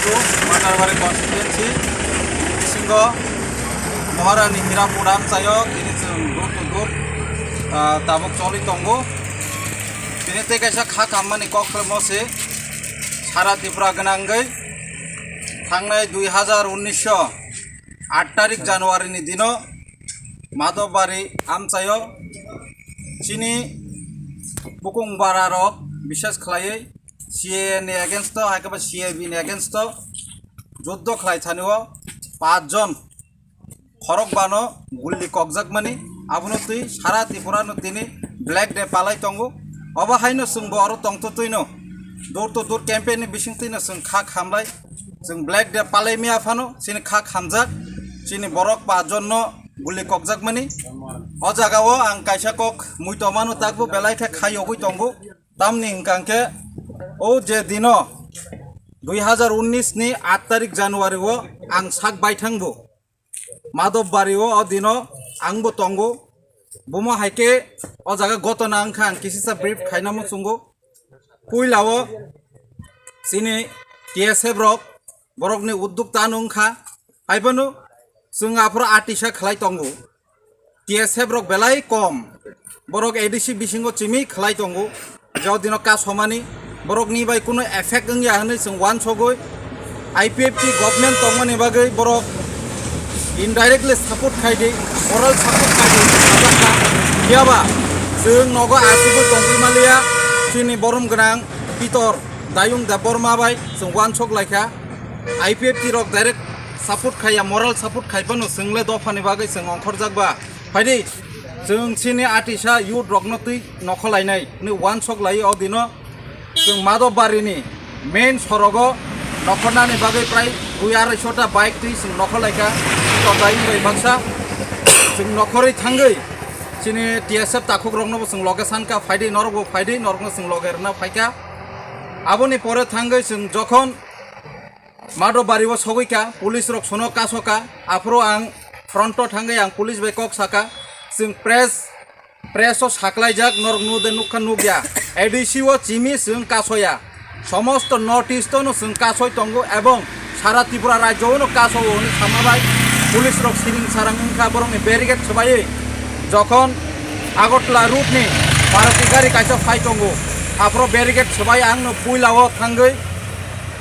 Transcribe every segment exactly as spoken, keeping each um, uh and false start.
Matarbari constituency bisingo Maharani Hirapur amchaio tini chwng door to door, ah, tabuk choli tongo. Tini tei kaisa kha kammani kok khlemo se sara Tripura gwnangwi thangnai dui hazar unnish aat tarik January ni dino Madhobari amchaio chini bukung bara rok bishes khlaiwi C A A ni against o, hai khe ba C A B ni against o juddo khlai thani o paanch jon khorok bano gulli kokjakmani, abono twi sara Tripura no tini Black Day palai tongo. Obo haino chwng bo oro tongtwtwi no door to door campaign ni bising twi no chwng kha khamlai, chwng Black Day palai miya phano chini kha khamjak, chini borok paanch jon no gulli kokjakmani. O jaga o ang kaisa kok mui tongmano takbo belai khe kha yogwi tongo. Tamni hwnkha hwnkhe o je dino dui hazar unnish ni aat tarik January o ang sak baithang bo Madhobari o, o dino ang bo tongo. Bumo hai khe o jaga gotona wngkha ang kisisa brief khaina muchungo. Puila o chini T S F rok borokni udduk tano wngkha. Haiphano chwng aphuru atisa khlai tongo. T S F rok belai kom. Borok A D C bisingo chimi khlai tongo. Je o dino kasomani borokni bai kuno effect wngya hwnwi chwng uansugwi I P F T government tongmani bagwi borok indirectly support khai di, moral support khai di, sajakha. Phiyaba chwng nogo asugwi tongwi maliya, chini borom gwnang Pitor Dayung Debbarma bai chwng uansuk laikha. I P F T rok direct support khaiya, moral support khai phano chwngle dophani bagwi chwng ongkhorjak ba. Phaidi, chwng chini atisa youth rokno twi nokholainai hwnwi uansuk lai o dino. Chwng Madhobari ni main sorogo nokhornani bagwi prai dui arai sota bike twi chwng nokholaikha. Todai wngwi baksa chwng nokhorwi thangwi chini T S F takhuk rokno bo chwng loge sankha, phaidi norok bo phaidi, norokno chwng loge rwna phaikha. Aboni pore thangwi chwng jokhon Madhobari o sogwi kha, police rok sono kaso kha, aphuru ang front o thangwi ang police bai kok saka, chwng press, press o saklaijak, norok nude nukha nukya, A D C o chimi chwng kasoya, somosto North East o no chwng kasoi tongo, ebong sara Tripura rajyo o no kaso o hwnwi sama bai police rok siring sarang wngkha, borokni barricade swbaiwi jokhon Agartala route ni Bharati gari kaisa phai tongo, aphuru barricade swbai ang no puila o thangwi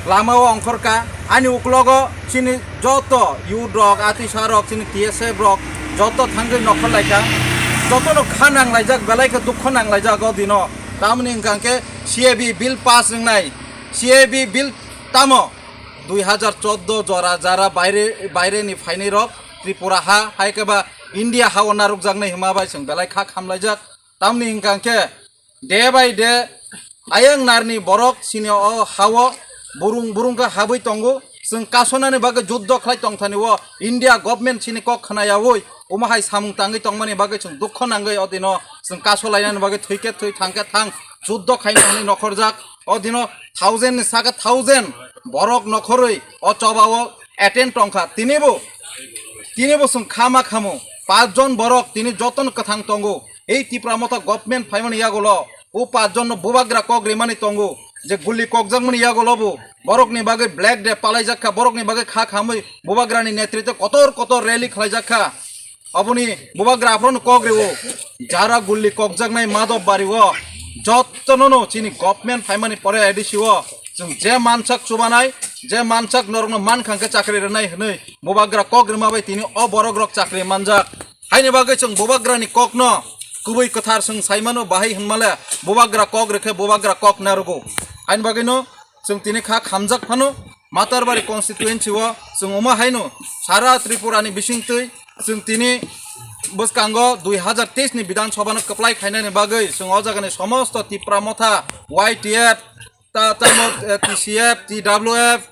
lama o ongkhorkha. Ani uklogo chini joto youth rok, atisa rok, chini T S F rok joto thangwi nokhor laikha. Jotono kha nanglaijak, belai khe dukho nanglaijak o dino. Tamoni hwnkha khe C A B bill pass wngnai. C A B bill tamo dui hazar chordo jora jara baire, baire ni phainai rok Tripura ha, hai khe ba India ha o narwkjaknai hwnma bai chwng belai kha khamlaijak. Tamoni hwnkha khe day by day ayang narni borok chini o ha o burung burung khe habwi tongo. Chwng kasonani bagwi juddo khlai tongthani o India government chini kok khnayaui omo hai samung tangwi tongmani bagwi chwng dukho nangwi o dino chwng kaso lainani bagwi thwi khe thwi, thang khe thang juddo khaina hwnwi nokhorjak. O dino thousand ni saka thousand borok nokhorwi o choba o attend tongkha. Tinibo, tinibo chwng khama khamu. Paanch jon borok tini jotono kwthang tongo. Ei Tipra Motha government phaimani yagulo o paanch jon no bubagra kok rimani tongo. Je guli kokjakmani yagulo bo borokni bagwi Black Day palaijak kha, borokni bagwi kha khamwi bubagrani netritwe kotor kotor rally khlaijak kha. Aboni bubagra aphuru kok rio. Jara guli kokjaknai Madhobari o jotono no chini government phaimani pore A D C o chwng je mansak chubanai, je mansak norokno mankha hwnkhe chakri rwnai hwnwi bubagra kok rima bai tini o borok rok chakri manjak. Haini bagwi chwng bubagrani kokno kubui kwthar chwng saimano bahai hwnmale bubagra kok rwkhe bubagra kok narwgo. Haini bagwino chwng tini kha khamjak phano Matarbari constituency o chwng omo haino sara Tripura ni bisingtwi chwng tini bwskango dui hazar teis ni Bidhan Sabha no kwplai khainani bagwi chwng o jagani somosto Tipra Motha, Y T F, ta-, tamo, eh, T C F, T W F,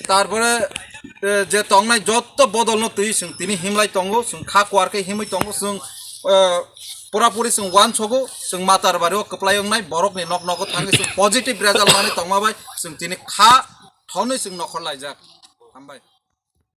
tarpore, eh, je tongnai jotto bodol no twi chwng tini himlai tongo, chwng kha kuar khe himwi tongo, chwng, eh, pura puri chwng uansogo, chwng Matarbari o kwplai wngnai borok ni nok nogo thangwi chwng positive result manwi tongma bai chwng tini kha thonwi chwng nokhor laijak. Hambai.